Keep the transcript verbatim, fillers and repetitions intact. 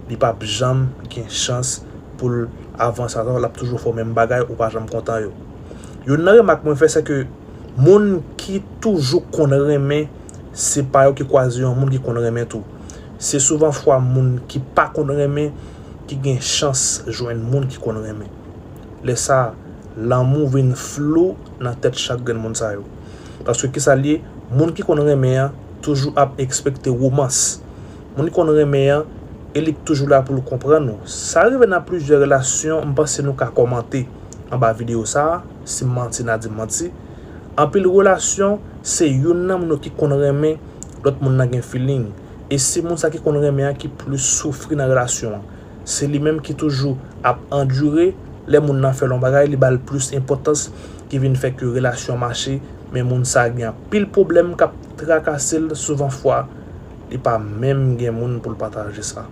li p ap janm gen chans pou l avanse atò, l ap toujou fè w menm bagay, ou pa janm kontan yo. Youn nan remak mwen fè, se ke moun ki toujou konn renmen, se pa yo ki kwaze yon moun ki konn renmen tou. Se souvan fwa moun ki pa konn renmen ki gen chans jwenn moun ki konn renmen. Lè sa a, lanmou vin flou nan tèt chak grenn moun sa yo. Paske kisa l ye? Moun ki konn renmen an toujou ap ekspekte womans. Moun ki konn renmen an, e li k toujou la pou l konprann ou. Sa rive nan plizyè relasyon, m panse nou ka kòmante anba videyo sa a, si m manti, n a di m manti. Anpil relasyon, se youn nan moun yo ki konn renmen, lòt moun nan gen feeling. E se moun sa ki konn renmen an ki plis soufri nan relasyon an. Se li menm ki toujou ap andire, lè moun nan fè l yon bagay, li ba l plis enpòtans, ki vin fè ke relasyon an mache, men moun sa gen anpil pwoblèm k ap trakase l, souvan fwa, li pa menm gen moun pou l pataje sa.